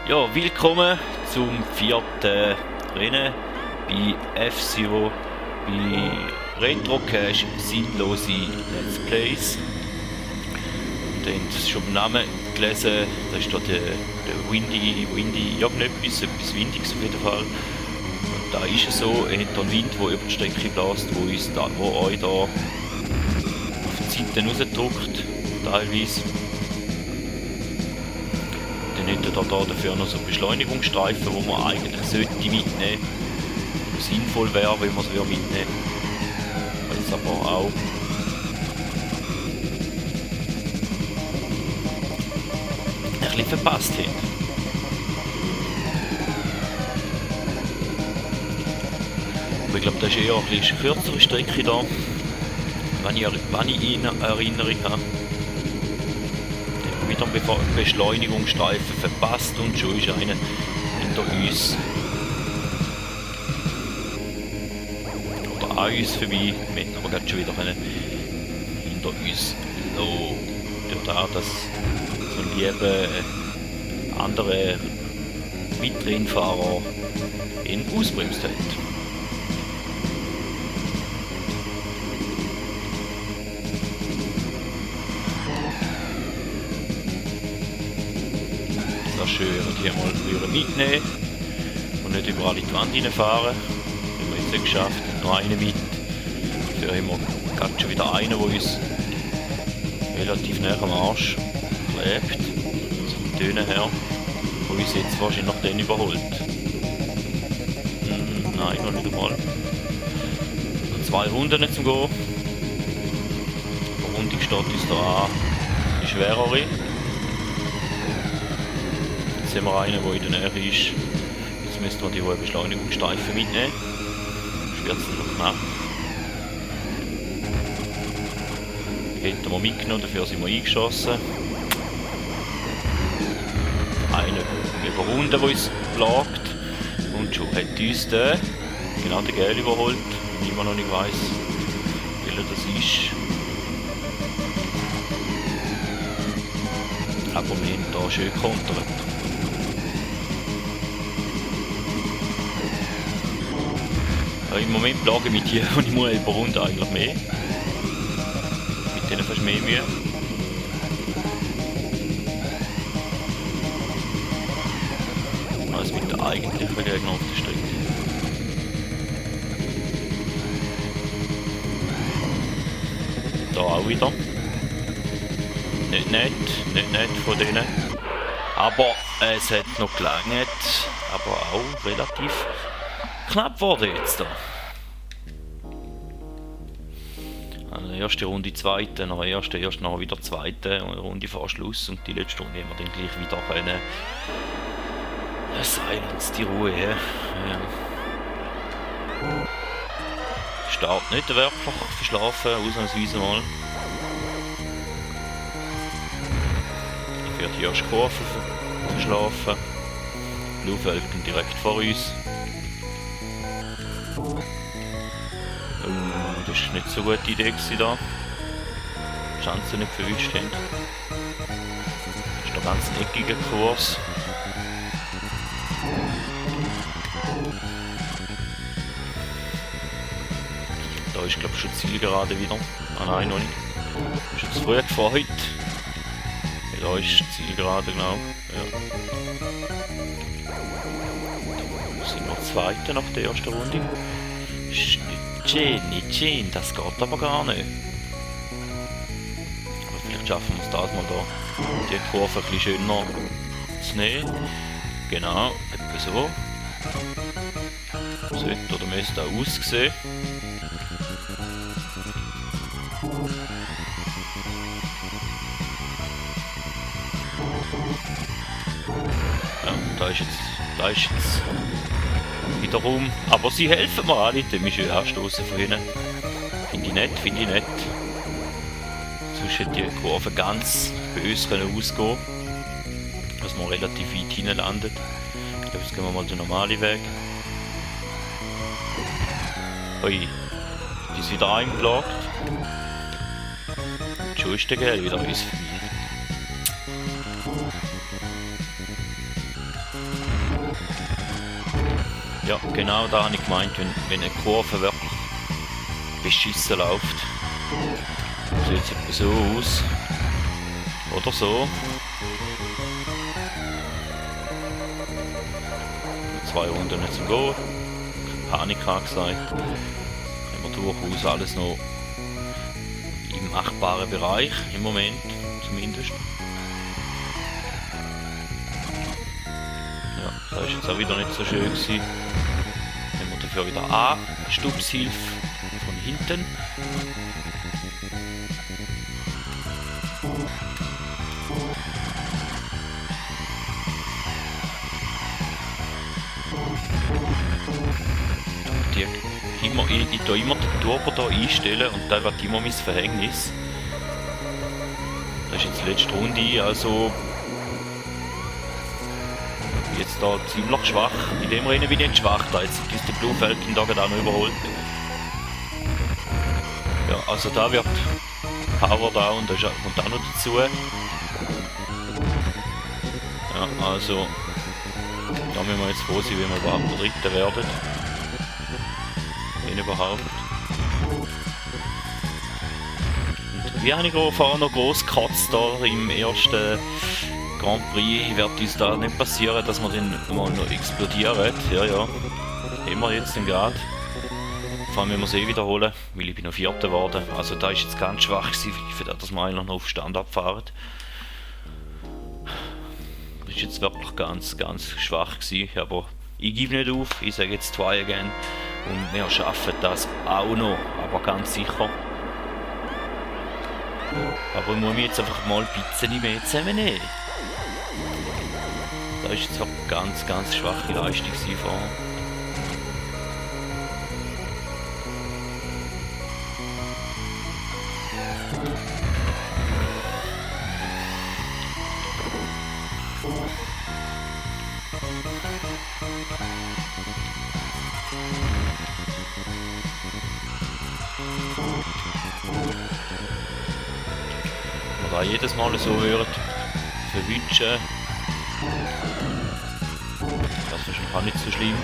Ja, willkommen zum vierten Rennen bei F-Zero, bei Retro Cache Sinnlose Let's Plays. Und ihr habt es schon im Namen gelesen, da ist da der Windy, irgendetwas Windiges auf jeden Fall. Und da ist es so, ihr habt da einen Wind, der über die Strecke bläst, wo euch da auf die Seite rausdrückt, teilweise. Dann hätte er da dafür noch so Beschleunigungsstreifen, die man eigentlich sollte mitnehmen. Sinnvoll wäre, wenn man es mitnehmen. Weil es aber auch ein bisschen verpasst hat. Aber ich glaube, das ist eher eine bisschen kürzere Strecke da, wenn ich in Erinnerung habe. Wieder einen Beschleunigungsstreifen verpasst und schon ist einer hinter uns. Oder an uns vorbei. Wir hätten aber gerade schon wieder hinter uns lassen. Da dass so ein lieber andere Mitrennfahrer ihn ausbremst hat. Schön hier mal mitnehmen und nicht überall in die Wand reinfahren. Das haben wir jetzt nicht geschafft, noch eine mit. Dafür haben wir gerade schon wieder einen, der uns relativ nah am Arsch klebt, zum Tönen her, der uns jetzt wahrscheinlich noch den überholt. Nein, noch nicht einmal. Noch 2 Runden zum Gehen. Die Runde steht uns da an, die schwerere. Jetzt haben wir einen, der in der Nähe ist. Jetzt müssen wir die hohe Beschleunigungsstreifen mitnehmen. Sonst wird es noch knapp. Die hätten wir mitgenommen, dafür sind wir eingeschossen. Einen überrunden, der uns plagt. Und schon hat uns der Gel überholt. Ich immer noch nicht weiss, welcher das ist. Aber wir haben hier schön gekontert. Im Moment plage ich mich die, und ich muss überrunden eigentlich mehr. Mit denen fast mehr Mühe. Als mit den eigentlichen Gegnern auf der Strecke. Da auch wieder. Nicht nett von denen. Aber es hat noch gelangt. Aber auch relativ knapp wurde jetzt da. Also erste Runde, zweite, nach erste, nachher wieder zweite Runde vor Schluss und die letzte Runde haben wir dann gleich wieder können. Silence, die Ruhe, ja. Start nicht wirklich verschlafen, ausnahmsweise mal. Ich werde die erste Kurve verschlafen. Blue direkt vor uns. Das war nicht so eine gute Idee da. Die Chance nicht verwischt haben. Das ist ein ganz eckiger Kurs. Da ist glaube ich schon Zielgerade wieder. Ah nein, noch nicht. Ich bin schon zu früh gefahren. Ja, da ist Zielgerade, genau. Ja. Wir sind noch Zweite nach der ersten Runde. Nicht schön, das geht aber gar nicht. Aber vielleicht schaffen wir es das mal da, die Kurve ein bisschen schöner zu nehmen. Genau, etwa so. Sollte oder müsste auch aussehen. Ja, da ist jetzt wiederum, aber sie helfen mir auch nicht, mich schön anstoßen von ihnen. Finde ich nett. Sonst hätte die Kurve ganz bei uns ausgehen, dass man relativ weit hinten landet. Ich glaube, jetzt gehen wir mal den normalen Weg. Ui, die ist wieder eingeplagt. Schon ist der Gel wieder uns vorbei. Ja, genau da habe ich gemeint, wenn eine Kurve wirklich beschissen läuft. Sieht es etwa so aus. Oder so. 2 Runden nicht zum Gehen. Panik angesagt. Haben wir durchaus alles noch im machbaren Bereich, im Moment zumindest. Ja, das war jetzt auch wieder nicht so schön gewesen. Haben wir dafür wieder Stupshilfe von hinten. Ich tue immer den Turbo hier einstellen und da wird immer mein Verhängnis. Das ist jetzt die letzte Runde, also jetzt da ziemlich schwach. In dem Rennen bin ich nicht schwach, da jetzt ist der Blue Falcon da gerade auch noch überholt. Ja, also da wird Power Down, das kommt auch noch dazu. Ja, also da müssen wir jetzt froh sein, wenn wir überhaupt der Dritte werden. Wenn überhaupt. Und wie habe ich vorher noch groß gekratzt da im ersten Grand Prix, wird uns da nicht passieren, dass wir den mal noch explodieren. Ja, ja. Haben wir jetzt den gerade. Vor allem, wenn wir es wiederholen, weil ich bin noch Vierter geworden. Also da ist jetzt ganz schwach gewesen, für das, dass wir eigentlich noch auf Stand abfahren. Das ist jetzt wirklich ganz, ganz schwach gewesen, aber ich gebe nicht auf, ich sage jetzt try again. Und wir schaffen das auch noch, aber ganz sicher. Aber ich muss mich jetzt einfach mal ein bisschen mehr zusammennehmen. Da ist jetzt auch ganz, ganz schwache Leistung vorne. Man jedes Mal so hört, verwünschen. Das ist wahrscheinlich auch nicht so schlimm.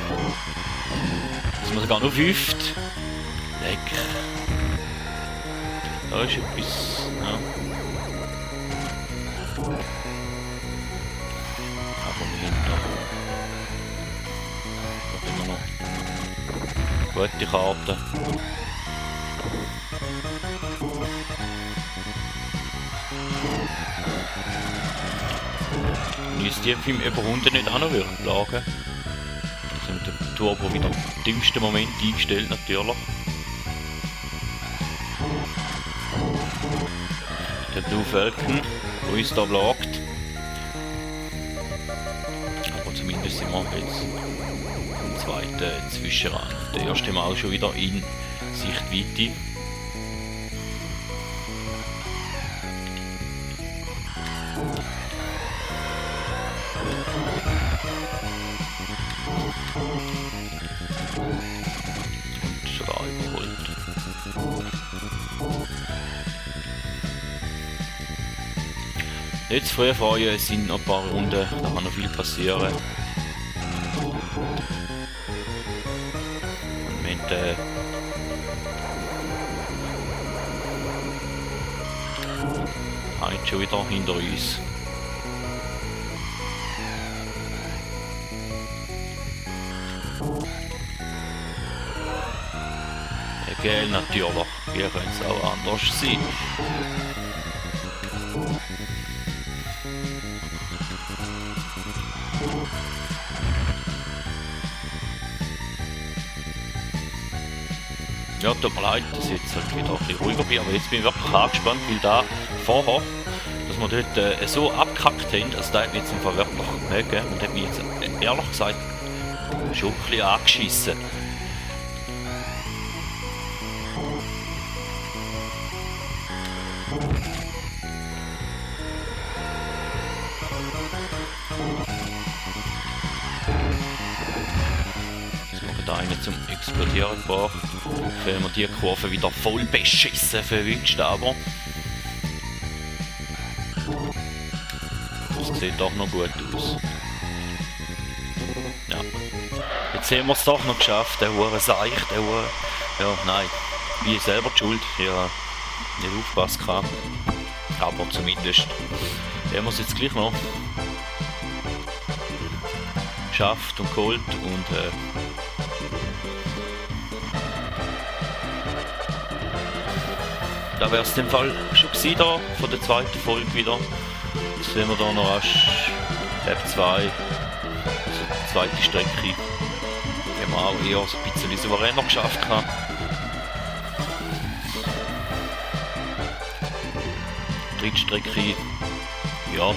Dass man sogar noch wüft. Leck. Da ist etwas. Ja. Aber dahinter. Da haben wir noch gute Karten. Ist die Film über Runde nicht auch noch plagen? Also mit dem Turbo wieder im dümmsten Moment eingestellt natürlich. Der Blue Falcon, der uns da plagt. Aber zumindest sind wir jetzt im zweiten Zwischenrang. Der erste Mal schon wieder in Sichtweite. Sogar überholt. Nicht zu früh freuen, es sind noch ein paar Runden, da kann noch viel passieren. Und wir haben jetzt schon wieder hinter uns. Gell, natürlich. Hier könnte es auch anders sein. Ja, tut mir leid, dass ich jetzt halt wieder ein bisschen ruhiger bin, aber jetzt bin ich wirklich angespannt, weil da vorher, dass wir dort so abgekackt haben, also da hat mich jetzt im Fall wirklich mögen und hat mich jetzt ehrlich gesagt schon ein bisschen angeschissen. Einen zum Explodieren gebracht. Wenn wir die Kurve wieder voll beschissen verwünscht, aber das sieht doch noch gut aus. Ja. Jetzt haben wir es doch noch geschafft, der hure Seich, der hure... Ja, nein, ich selber die Schuld, ich habe nicht aufgepasst gehabt. Aber zumindest haben wir es jetzt gleich noch geschafft und geholt und da wäre es in dem Fall schon gewesen da, von der zweiten Folge wieder. Jetzt sehen wir da noch erst Lab 2, also die zweite Strecke, haben wir auch eher ein bisschen souveräner geschafft gehabt. Dritte Strecke, ja, haben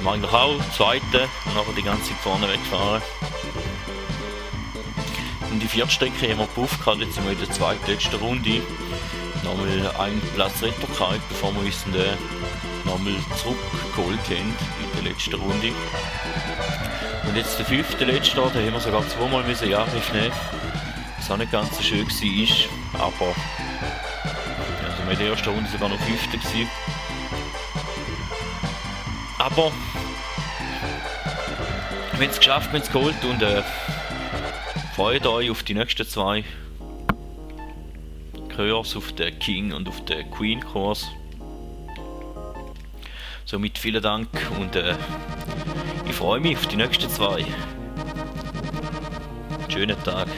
wir eigentlich auch, zweite und nachher die ganze Zeit vorne wegfahren. In die vierte Strecke haben wir Puff gehabt, jetzt sind wir in der zweitletzten Runde. Nochmal einen Platz Retter gehabt, bevor wir uns den nochmal zurückgeholt haben in der letzten Runde. Und jetzt der fünfte letzte, da haben wir sogar zweimal Angriff nehmen, was auch nicht ganz so schön war, aber also wir in der ersten Runde sogar noch fünfte gewesen. Aber wir haben es geschafft, wir haben es geholt und freut euch auf die nächsten zwei Kurs, auf den King und auf den Queen Kurs. Somit vielen Dank und ich freue mich auf die nächsten zwei. Schönen Tag.